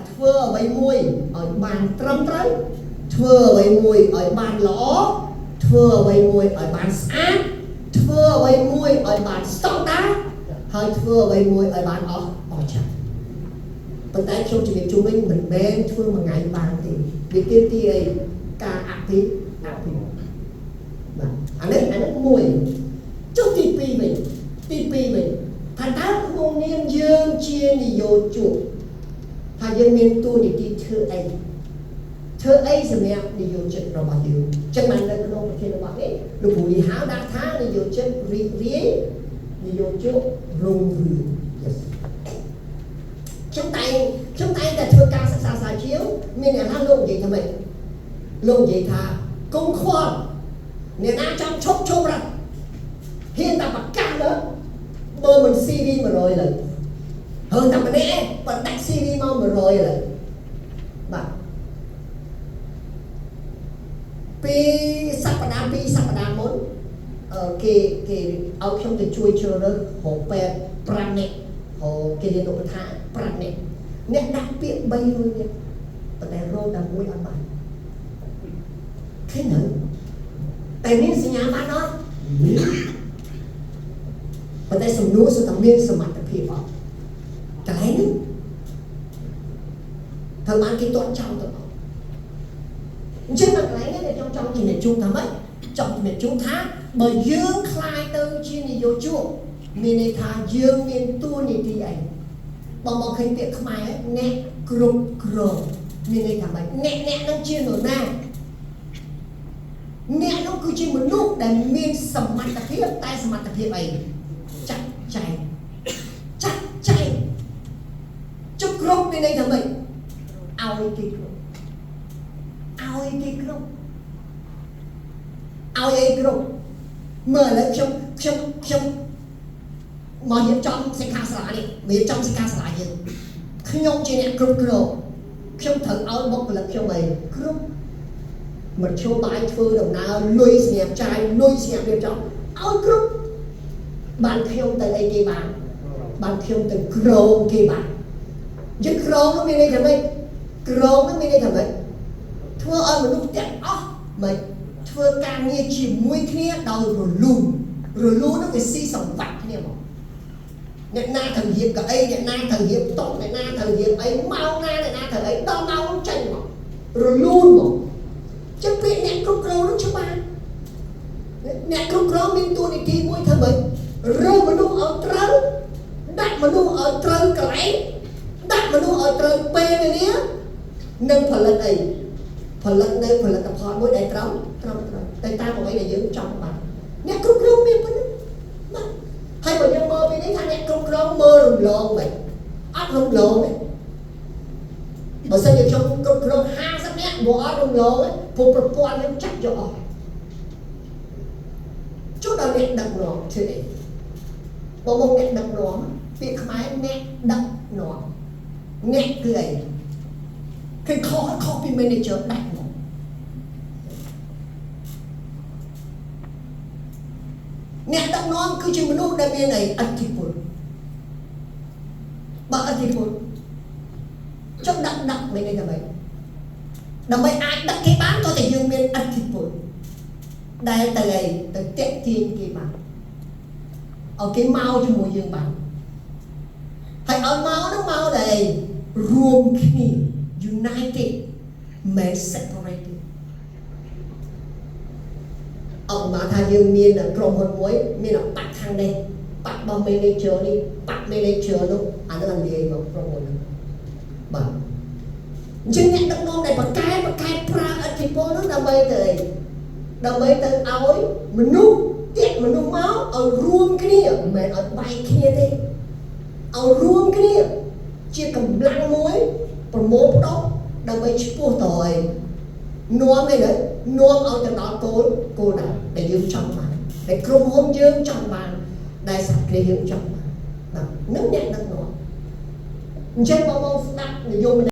ធ្វើអ្វីមួយឲ្យបានត្រឹមត្រូវធ្វើអ្វីមួយឲ្យបានល្អធ្វើអ្វីមួយឲ្យបានស្អាតធ្វើអ្វីមួយឲ្យបានស្តង់ដារហើយធ្វើអ្វីមួយឲ្យបានអស់អស្ចារ្យប៉ុន្តែខ្ញុំជំរាបជូនវិញមិនមែនធ្វើមួយថ្ងៃបានទេវាទាមទារអីការអភិអភិវឌ្ឍបាទអានេះមួយចុះទី2វិញទី2វិញថាតើក្នុងនាមយើងជានិយោជកថាយើងមានតួនាទីធ្វើអីធ្វើអីសម្រាប់និយោជិតរបស់យើងចឹងបាននៅក្នុងប្រធានបទនេះលោកគ្រូលីហៅដាក់ថានិយោជិតរីករាយនិយោជករុងរឿង Yes ខ្ញុំតែងតែធ្វើការសិក្សាស្រាវជ្រាវមានអ្នកណាលោកនិយាយថាម៉េចលោកនិយាយថាកុំខ្វល់អ្នកណាចង់ឈប់ឈប់រត់ហ៊ានតែប្រកាសទៅបើមិន CV 100លើហើតែម្នាក់ឯងបើដាក់ CV មក100លើបាទពីសប្តាហ៍ពីរសប្តាហ៍មុនគេគេឲ្យខ្ញុំទៅជួយជ្រើសរើសរកពេទ្យ5នាក់រកគេរៀនឧបថា5នាក់អ្នកដាក់ពាក្យ300នាក់ប៉ុន្តែរកតែមួយអត់បានឃើញនៅតែមានសញ្ញាបត្រអត់មានប៉ុន្តែសំណួរសុទ្ធតែមានសមត្ថភាពអត់កន្លែងនេះត្រូវបានគេទាត់ចោលទាំងអស់អញ្ចឹងដល់កន្លែងនេះដែលខ្ញុំចង់ជំរាបជូនថាម៉េចចង់ជំរាបជូនថាបើយើងក្លាយទៅជានិយោជកមានន័យថាយើងមានតួនាទីអីបងមកឃើញពាក្យខ្មែរអ្នកគ្រប់គ្រងមានន័យថាម៉េចអ្នកអ្នកនឹងជានរណាអ្នកនោះគឺជាមនុស្សដែលមានសមត្ថភាពតែសមត្ថភាពអីចាត់ចែងចាត់ចែងជុកគ្រប់មានន័យថាម៉េចឲ្យគេគ្រប់ឲ្យគេគ្រប់ឲ្យអីគ្រប់មើលឥឡូវខ្ញុំខ្ញុំខ្ញុំមករៀបចំសិក្ខាសាលានេះរៀបចំសិក្ខាសាលាយើងខ្ញុំជាអ្នកគ្រប់គ្រងខ្ញុំត្រូវឲ្យបុគ្គលិកខ្ញុំអីគ្រប់មធ្យោបាយធ្វើដំណើរលុយសម្រាប់ចាយលុយសម្រាប់រៀបចំឲ្យគ្រប់បានខ្ញុំទៅអីគេបានបានខ្ញុំទៅក្រងគេបានយើងក្រងនោះមានន័យថាម៉េចក្រងនោះមានន័យថាម៉េចធ្វើឲ្យមនុស្សទាំងអស់មិនធ្វើការងារជាមួយគ្នាដោយរលូនរលូននោះវាស៊ីសង្វាក់គ្នាមកអ្នកណាត្រូវរៀបកៅអីអ្នកណាត្រូវរៀបតុអ្នកណាត្រូវរៀបអីម៉ោងណាអ្នកណាត្រូវអីដល់ម៉ោងចេញមករលូនមកចឹងពាក្យអ្នកគ្រប់គ្រងនោះច្បាស់អ្នកគ្រប់គ្រងមានតួនាទីមួយធ្វើម៉េចរើសមនុស្សឲ្យត្រូវដាក់មនុស្សឲ្យត្រូវកន្លែងដាក់មនុស្សឲ្យត្រូវពេលវេលានិងផលិតអីផលិតនៅផលិតផលមួយដែលត្រឹមត្រូវតែតាមអ្វីដែលយើងចង់បានអ្នកគ្រប់គ្រងមានប៉ុណ្ណឹងបាទហើយបើយើងមើលពីនេះថាអ្នកគ្រប់គ្រងមើលរំលងមិនអត់រំលងទេបើសិនជាខ្ញុំគ្រប់គ្រង50នាក់មកអត់រំលងទេព្រោះប្រព័ន្ធខ្ញុំចាត់យកអស់ចុះដល់អ្នកដឹកនាំធ្វើអីបងមកអ្នកដឹកនាំពាក្យខ្មែរអ្នកដឹកនាំអ្នកគឺអីគឺខុសពី manager ដាច់មកអ្នកដឹកនាំគឺជាមនុស្សដែលមានអីឥទ្ធិពលបើឥទ្ធិពលចុះដឹកដឹកមានន័យថាម៉េចដើម្បីអាចដឹកគេបានក៏តែយើងមានឥទ្ធិពលដែលទៅអីទៅតាក់ទាញគេបានឲ្យគេមកជាមួយយើងបានហើយឲ្យមកនោះមកដែលអីរួមគ្នា united មិន separated អបមកថាយើងមានក្រុមហ៊ុនមួយមានបាក់ខាងនេះបាក់របស់ manager នេះបាក់ manager នោះអានោះអាលាយមកក្រុមហ៊ុនហ្នឹងបាទអញ្ចឹងអ្នកដឹកនាំដែលប្រកែប្រើឥទ្ធិពលនោះដើម្បីទៅអីដើម្បីទៅឲ្យមនុស្សទាក់មនុស្សមកឲ្យរួមគ្នាមិនមែនឲ្យបែកគ្នាទេឲ្យរួមគ្នាជាកម្លាំងមួយប្រមូលផ្ដុំដើម្បីឆ្ពោះទៅអីនាំអីទៅនាំឲ្យទៅដល់គោលដៅដែលយើងចង់បានដែលក្រុមហ៊ុនយើងចង់បានដែលសហគ្រាសយើងចង់បានបាទនឹងអ្នកដឹកនាំអញ្ចឹងបងមកស្ដាប់និយម